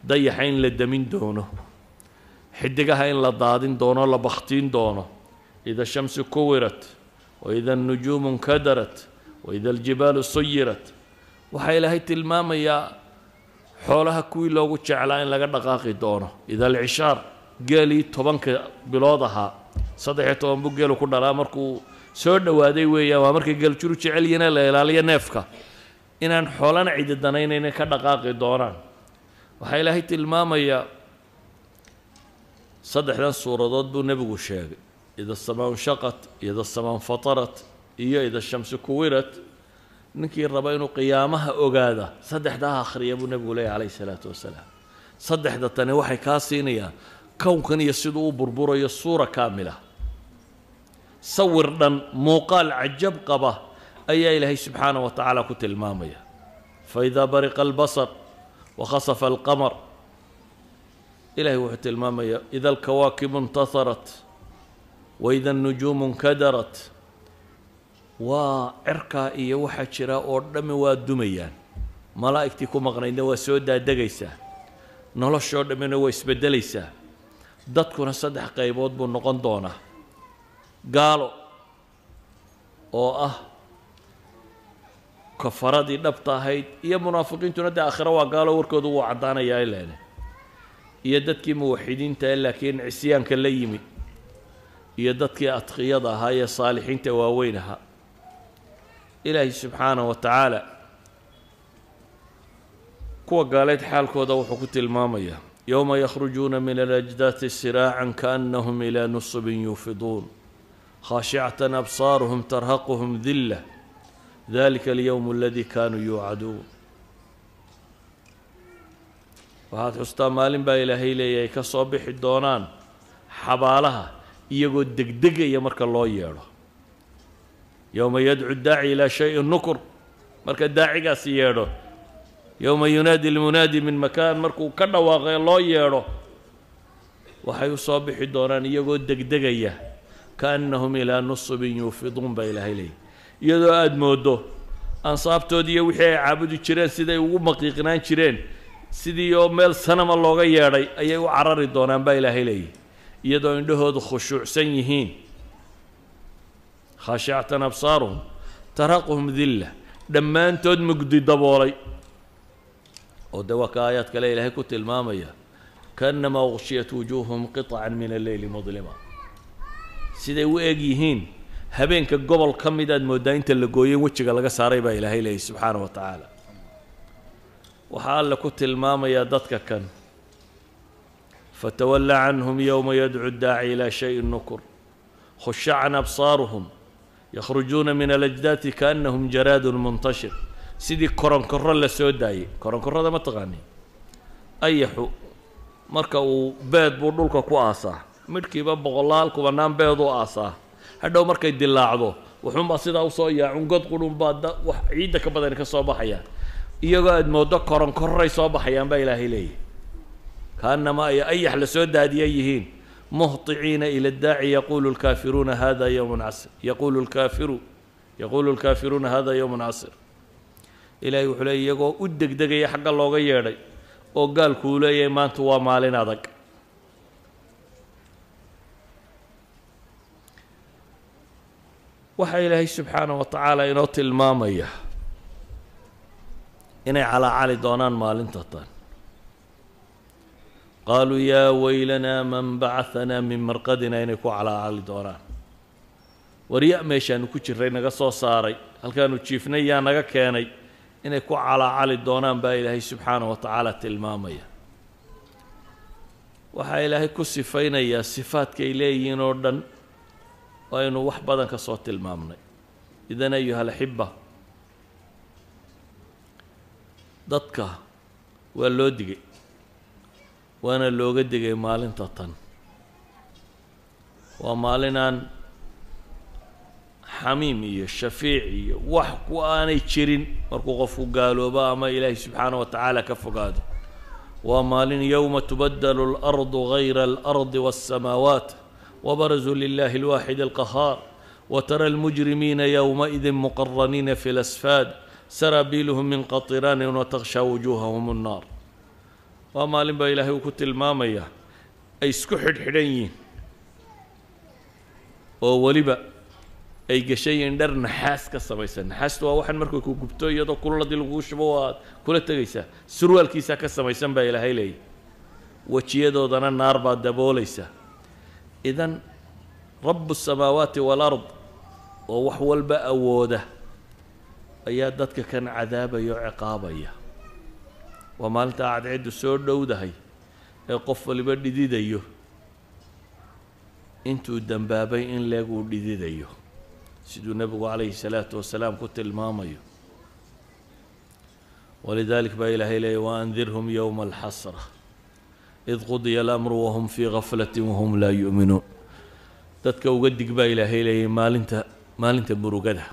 dayaxa in la demin doono, xidigaha in la daadin doono, la bakhtiin doono. Ida shamsu kuwirat, waida annujuumu nkadarat, waida aljibaalu suyirat. Waxaa Ilaahay tilmaamayaa xoolaha kuwii loogu jeclaa in laga dhaqaaqi doono. Ida alcishaar, geelii 10ka bilood ahaa, 13 buu geelu ku dhalaa, markuu soo dhowaaday weeyaan, waa markay geeljuru jecel yihiin la ilaaliyo neefka, inaan xoolana cidi danaynayna ka dhaqaaqi doonaan. Waxaa Ilaahay tilmaamayaa saddexdan suuradood buu nebigu sheegay: ida asamaa nshaqat, ida asamaa nfatarat iyo ida shamsu kuwirat. Ninkii raba inuu qiyaamaha ogaada saddexdaa akhriya buu nebigu leeyahy calayhi salaatu wasalaam. Saddexda tani waxay kaa siinayaan kownkan iyo siduu u burburayo suura kaamila, sawir dhan, muuqaal cajab qaba ayaa Ilaahay subxaanaه wa tacaala ku tilmaamaya. Faidaa bariqa albasar wakhasafa alqamar, ilahay wuxuu tilmaamaya ida alkawaakibu intaharat waida annujuumu nkadarat. Waa cirkaa iyo waxaa jira oo dhammi waa dumayaan, malaa'igtii ku maqnaydna waa soo daadegaysaa, noloshoo dhammina waa isbeddelaysaa. Dadkuna saddex qaybood buu noqon doonaa: gaalo oo ah kafaradii dhabta ahayd, iyo munaafiqiintuna dee aakhiro waa gaalo, warkoodu wuu caddaanayaa ileene, iyo dadkii muwaxidiinta ee laakiin cisyaanka la yimi, iyo dadkii adqiyada ahaa ee saalixiinta waaweyn ahaa. Ilaahay subxaanaه wa tacaala kuwa gaaleed xaalkooda wuxuu ku tilmaamayaa: yowma yakhrujuuna min alajdaati siraacan kaannahum ilaa nusubin yuufiduun, khaashicatan absaaruhum tarhaquhum dilla. Dalika alyowm aladi kaanuu yuucaduun. Waxaad xustaa maalin baa Ilaahay leeyahay ka soo bixi doonaan xabaalaha iyagoo degdegaya marka loo yeedho. Yowma yadcu daaci ilaa shayin nukur, marka daacigaasi yeedho. Yowma yunaadi almunaadi min makaan, markuu ka dhawaaqee loo yeedho, waxay u soo bixi doonaan iyagoo degdegaya. Kaannahum ilaa nusubin yuufiduun baa Ilaahay leeyahy, iyadoo aada mooddo ansaabtoodii iyo wixii ay caabudi jireen siday ugu maqiiqnaan jireen, sidii oo meel sanama looga yeedhay ayay u carari doonaan baa Ilaahay leeyahy, iyadoo indhahoodu khushuucsan yihiin. Khaashicatan absaaruhum taraquhum dilla, dhammaantood mugdi daboolay. Oo de waa ka aayaad kale Ilaahay ku tilmaamaya, kaannamaa uqshiyat wujuuhuhum qiطcan min alleyli mudlima. Siday u eg yihiin habeenka gobol ka mid aad mooddaa inta la gooyey wejiga laga saaray baa Ilaahay leeyahy subxaana wa tacaala. Waxaa Alle ku tilmaamayaa dadka kan: fatawalla canhum yowma yadcu daaci ilaa shayin nukur, khushacan absaaruhum, yakhrujuuna min alajdaati kaannahum jaraadun muntashir. Sidii koronkorro la soo daayey. Koronkorrada ma taqaani? Ayaxu marka uu beed buu dhulka ku aasaa, midhkiiba boqolaal kubanaan beeduu aasaa. Hadhow markay dilaacdo wuxuunbaa sidaa usoo yaacun, god qudhunbaa wax ciidda ka badani ka soo baxayaan. Iyagoo aada mooddo koronkorray soo baxayaan baa Ilaahay leeyahy, kaanama ay ayax la soo daadiya yihiin. Muhطiciina ila addaaci, yaqulu lkaafiruuna hada yowmun casir, yaqulu lkaafiruuna hada yowmun casir. Ilaahay wuxuu leeyay iyagoo u degdegaya xagga looga yeedhay, oo gaalkuu leeyahay maanta waa maalin adag. Waxaa Ilaahay subxaana wa tacaala inoo tilmaamaya inay calaacali doonaan maalinta tan. Qaaluu yaa weylanaa man bacahanaa min marqadina, inay ku calaacali doonaan: warya meeshaanu ku jiray naga soo saaray, halkaanu jiifnay yaa naga keenay? Inay ku calaacali doonaan baa Ilaahay subxaana wa tacaala tilmaamaya. Waxaa Ilaahay ku sifaynayaa sifaadkay leeyihiin oo dhan aynu wax badan ka soo tilmaamnay. Idan ayuha alaxiba, dadka waa loo digay, waana looga digay maalinta tan. Waa maalinaan xamiim iyo shafiic iyo wax ku aanay jirin markuu qofku gaaloobo ama Ilaahay subxaana wa tacaala ka fogaado. Waa maalin yowma tubadalu alardu gayra alardi waالsamaawaat wabarazuu lilahi alwaaxid alqahaar, watara almujrimiina yowmaidin muqaraniina fi lasfaad, saraabiiluhum min qatiraanin watakhshaa wujuuhahum annaar. Waa maalin baa Ilaahay uu ku tilmaamaya ay isku xidhxidhan yihiin, oo weliba ay gashan yihiin dhar naxaas ka samaysan. Naxaastu waa waxaan markay ku gubto iyadoo kululadii lagugu shubo waad kula tegaysaa, surwaalkiisaa ka samaysan baa Ilaahay leeyahy. Wejiyadoodana naar baa daboolaysa. Idan rabu asamaawaati waalard oo wax walba awooda ayaa dadka kan cadaabaya oo ciqaabaya. Waa maalintaa cadceeddu soo dhowdahay ee qof waliba dhididayo, intuu dembaabay in leeg uu dhididayo, siduu nebigu calayhi salaatu wasalaam ku tilmaamayo. Walidalik baa Ilaahay leeyay: waandirhum yowma alxasra id qudiya alamru wahum fii gaflati wahum laa yu'minuun. Dadka uga dig baa Ilaahay leeyay maalinta murugada,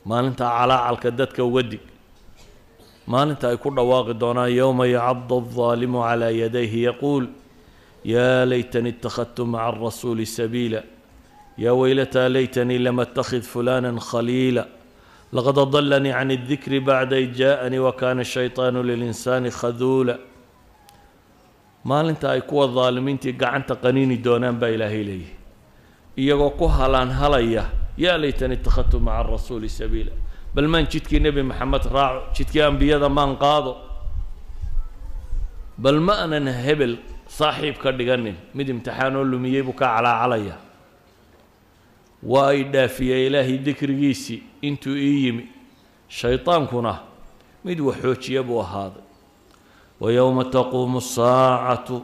maalinta calaacalka. Dadka uga dig maalinta ay ku dhawaaqi doonaan: yowma yacadu aldaalimu calaa yadayhi yaquul yaa laytanii ittakhadtu maca alrasuuli sabiila, yaa weylataa laytanii lam attakhid fulana khaliila, laqad adalanii can aldikri bacda id jaaءanii wakana ashayطaanu lilinsaani khaduula. Maalinta ay kuwa daalimiintii gacanta qaniini doonaan baa Ilaahay leeyahy, iyagoo ku halaan halaya: yaa laytanii ittakhadtu maca alrasuuli sabiila, bal maan jidkii Nebi Maxamed raaco, jidkii ambiyada maan qaado, bal ma anan hebel saaxiib ka dhiganin, mid imtixaanoo lumiyey buu ka calaacalaya. Waa ay dhaafiyey Ilaahay dikrigiisii intuu ii yimi, shaydaankuna mid waxoojiya buu ahaaday. Wa yowma taquumu asaacatu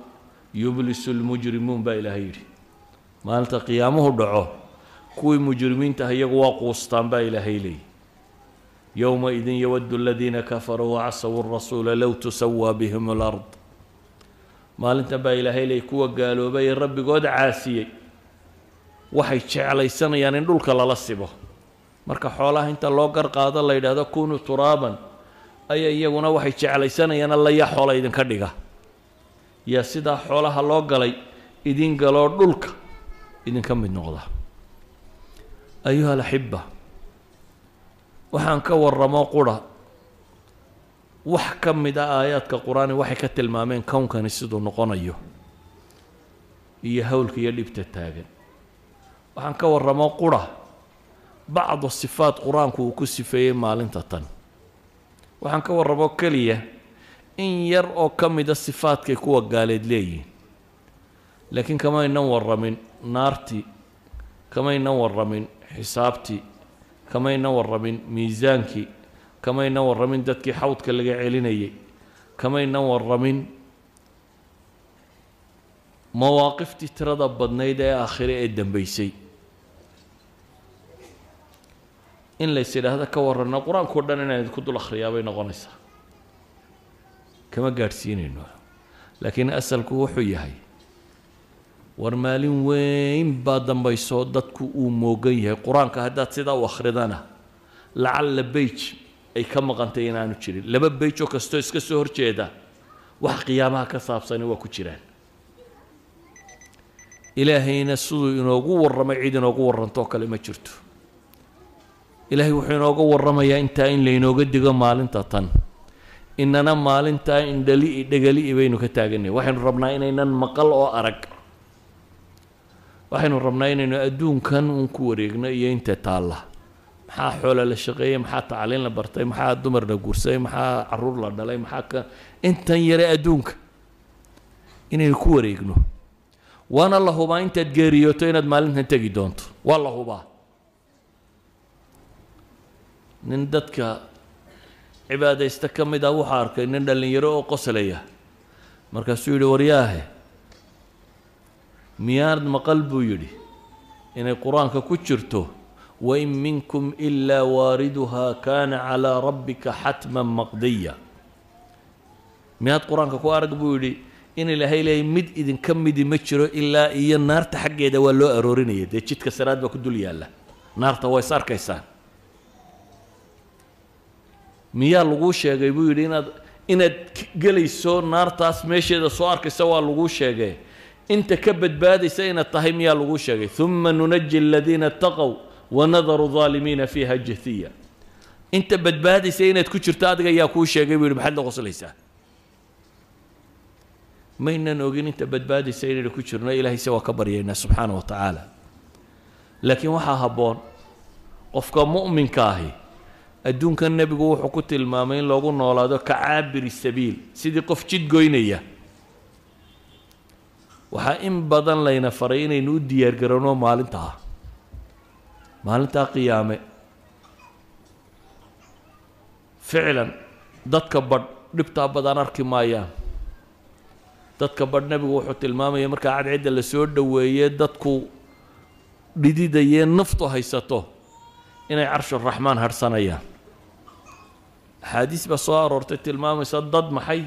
yublisu lmujrimuun baa Ilaahay yidhi. Maalinta qiyaamuhu dhaco kuwii mujrimiinta ah iyagu waa quustaan baa Ilaahay leeyihi. Yowmaidin yawaddu aladiina kafaruu wacasawu rasuula low tusawaa bihim alard. Maalintan baa Ilaahay leey kuwa gaaloobay ee rabbigood caasiyey waxay jeclaysanayaan in dhulka lala sibo. Marka xoolaha inta loo gar qaado la yidhaahdo kunuu turaaban, ayaa iyaguna waxay jeclaysanayaan alla yaa xoola idinka dhiga, yaa sidaa xoolaha loo galay idin galoo dhulka idinka mid noqda. Ayuha alaxiba, waxaan ka warramo qura wax ka mid a aayaadka qur-aani waxay ka tilmaameen kownkani siduu noqonayo iyo howlka iyo dhibta taagan. Waxaan ka warramo qura bacdu sifaat qur-aanku uu ku sifeeyey maalinta tan. Waxaan ka warramo keliya in yar oo ka mida sifaadkay kuwa gaaleed leeyihiin, laakiin kamaynan warramin naartii, kamaynan warramin xisaabtii, kamaynan warramin miisaankii, kamaynan warramin dadkii xawdka laga celinayay, kamaynan warramin mawaaqiftii tirada badnayd ee aakhire ee dambaysay. In lays yidhaahdo ka warranno qur-aankao dhan inaan idinku dul akhriyaa bay noqonaysaa, kama gaadhsiinayno. Laakiin asalku wuxuu yahay war maalin weyn baa dambayso dadku uu moogan yahay. Qur-aanka haddaad sidaa u akhridana lacalla beyj ay ka maqantay inaanu jirin, laba beyj oo kastoo iska soo horjeeda wax qiyaamaha ka saabsani waa ku jiraan. Ilaahayna siduu inoogu warramay cid inoogu warrantoo kale ma jirto. Ilaahay wuxuu inooga warramayaa intaa in laynooga digo maalinta tan, inana maalintaa indhali dhegali'i baynu ka taaganay. Waxaynu rabnaa inaynan maqal oo arag, waxaynu rabnaa inaynu adduunkan uun ku wareegno iyo inta taalla. Maxaa xoola la shaqeeyey, maxaa tacliin la bartay, maxaa dumar la guursaday, maxaa caruur la dhalay, maxaa ka intan yare adduunka inaynu ku wareegno. Waana la hubaa intaad geeriyooto inaad maalintan tegi doonto, waa la hubaa. Nin dadka cibaadaysta ka mid ah wuxuu arkay nin dhallinyaro oo qoslaya, markaasuu yidhi waryaahe, miyaanad maqal buu yidhi inay qur-aanka ku jirto wain minkum ilaa waariduhaa kaana calaa rabbika xatman maqdiya? Miyaad qur-aanka ku arag buu yidhi in Ilaahay leeyay mid idinka midi ma jiro ilaa iyo naarta xaggeeda waa loo aroorinaya, dee jidka siraad baa ku dul yaalla, naarta waa is arkaysaan. Miyaa laguu sheegay buu yidhi inaad gelayso naartaas meesheeda soo arkaysa? Waa laguu sheegee inta ka badbaadaysa inaad tahay miyaa laguu sheegay? Uma nunaji aladiina itaqow wanadaru aalimiina fiiha jathiya. Inta badbaadaysa inaad ku jirto adiga yaa kuu sheegay buu yidhi, maxaad la qoslaysaa? Maynan ogin inta badbaadaysa inaynu ku jirno, Ilahayse waa ka baryaynaa subxaana wa tacaala. Laakiin waxaa habboon qofka mu'minka ahi adduunkan nebigu wuxuu ku tilmaamay in loogu noolaado ka caabiri sabiil, sidii qof jid goynaya. Waxaa in badan layna faray inaynu u diyaargarowno maalintaa, maalintaa qiyaame. Ficlan dadka badh dhibtaa badan arki maayaan. Dadka badh nebigu wuxuu tilmaamaya markaa cadcidda la soo dhoweeye dadku dhididayee naftu haysato inay carshuraxmaan hadhsanayaan. Axaadiis baa soo aroortay tilmaamaysa dad maxay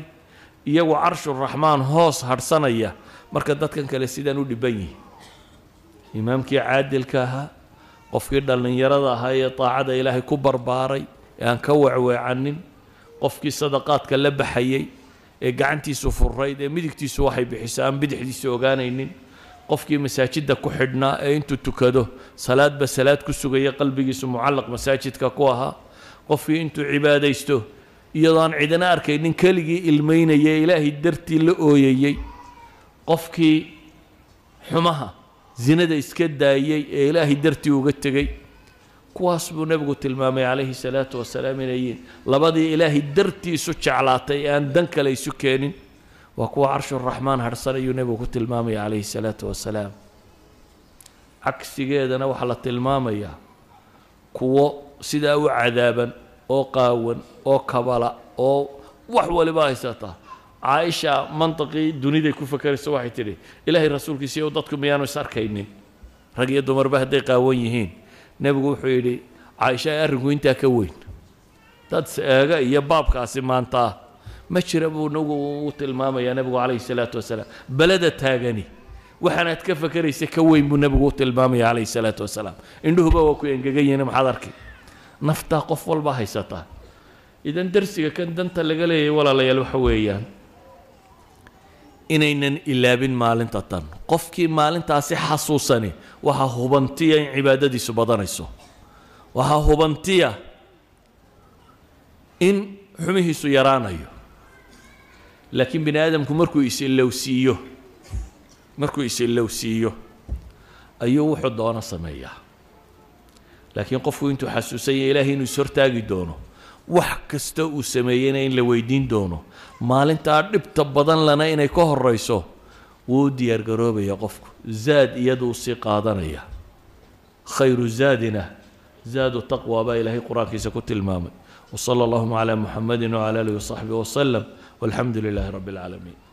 iyagu carshuraxmaan hoos hadhsanaya marka dadkan kale sidaan u dhiban yihin. Imaamkii caadilka ahaa, qofkii dhallinyarada ahaa ee daacada Ilaahay ku barbaaray ee aan ka wecweecanin, qofkii sadaqaadka la baxayey ee gacantiisu furayd ee midigtiisu waxay bixiso aan bidixdiisu ogaanaynin, qofkii masaajidda ku xidhnaa ee intuu tukado salaadba salaad ku sugaya qalbigiisu mucallaq masaajidka ku ahaa, qofkii intuu cibaadaysto iyadoo aan cidina arkaynin keligii ilmaynaya Ilaahay dartii la ooyayey, qofkii xumaha zinada iska daayey ee Ilaahay dartii uga tegey, kuwaas buu nebigu tilmaamay calayhi salaatu wasalaam inay yihiin labadii Ilaahay dartii isu jeclaatay ee aan dan kale isu keenin, waa kuwa carshuraxmaan hadhsan ayuu nebigu ku tilmaamaya calayhi salaatu wasalaam. Cagsigeedana waxaa la tilmaamayaa kuwo sidaa u cadaaban oo qaawan oo kabala oo wax waliba haysata. Caaisha mantiqii duniday ku fakerayso waxay tidhi Ilaahay rasuulkiisa iyo dadku miyaanu is arkaynin rag iyo dumarba hadday qaawan yihiin? Nebigu wuxuu yidhi caaisha arrinku intaa ka weyn, Dad eega iyo baabkaasi maanta ma jira buu nagu u tilmaamayaa nebigu calayhi salaatu wasalaam. Beleda taagani waxaanaad ka fakeraysa ka weyn buu nebigu u tilmaamaya calayhi salaatu wasalaam. Indhuhuba waa ku engegan yihiin, maxaad arki? Naftaa qof walba haysataa. Idan darsiga kan danta laga leeyahay, walaalayaal, waxa weeyaan inaynan ilaabin maalinta tan. Qofkii maalintaasi xasuusani waxaa hubantiya in cibaadadiisu badanayso, waxaa hubantiya in xumihiisu yaraanayo. Laakiin bini aadamku markuu is-ilowsiiyo ayuu wuxuu doono sameeyaa. Laakiin qofku intuu xasuusan yahay Ilaahay inuu is-hortaagi doono, wax kasta uu sameeyeyna in la weydiin doono, maalintaa dhibta badan lana inay ka horeyso, wuu u diyaar garoobaya qofku, zaad iyaduu sii qaadanaya. خير زادنا زاد التقوى baa Ilaahay qur-aankiisa ku tilmaamay. وصلى اللهم على محمد وعلى آله وصحبه وسلم، والحمد لله رب العالمين.